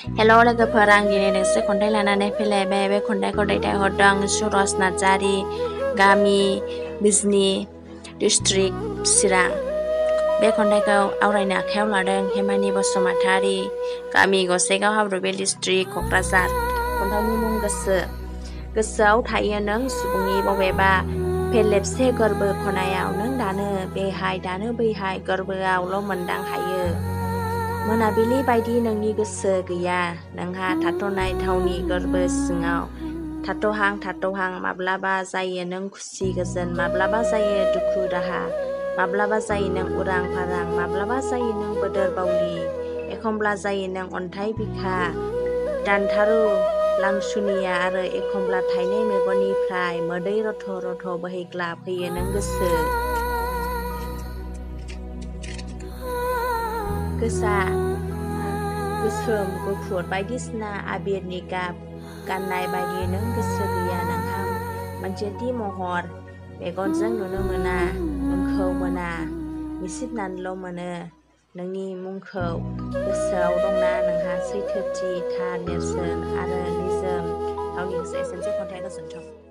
Hello लोगोफोर आं दिनै नोंसोर खन्थाइ लानानै फैलायबाय बे खन्थाइखौ दैथायहरदों सुरज नार्जारि गामि बिजनि डिस्ट्रिक्ट चिरां। बे खन्थाइखौ आवरायनो आखायाव लादों हेमानि बसुमतारी गामि गसाइगाव हाब्रुबेल डिस्ट्रिक्ट क'क्राझार। खन्थाइनि मुं गोसोआव थायो नों सुबुंनि बबेबा फेरलेबसे गोरबो खनायाव नों दानो बेहाय दानो बैहाय गोरबोआवल' मोनदां हायो। मोनाबिलि बायदि नोंनि गोसो गैया नोंहा थाथ'नाय थावनि गोरबो सिङाव थाथ'हां माब्लाबा जायो नों खुसि गोजोन माब्लाबा जायो दुखु दाहा माब्लाबा जायो नों उरां फारां माब्लाबा जायो नों बोदोर बावलि एखमब्ला जायो नों अन्थाइ बिखा दानथारु लांसुनिया आरो एखमब्ला थाइनै मेगननिफ्राय मोदै रथ' रथ' बोहैग्ला फैयो नों गोसा गोसोम गुफुर बायदिसिना आबिरनि गाब गाननाय बायदि नों गोसो गैया नोंहा मोनसे थि महर मेगनजों नुनो मोना नोंखौ मोना मिसिबनानैल' मोनो नोंनि मुंखौ गोसोआव दंना नोंहा सैथोथि थार नेरसोन आरो निजोम थावनि गोसो एसेनोसै खन्थाइया गोजोन्थों।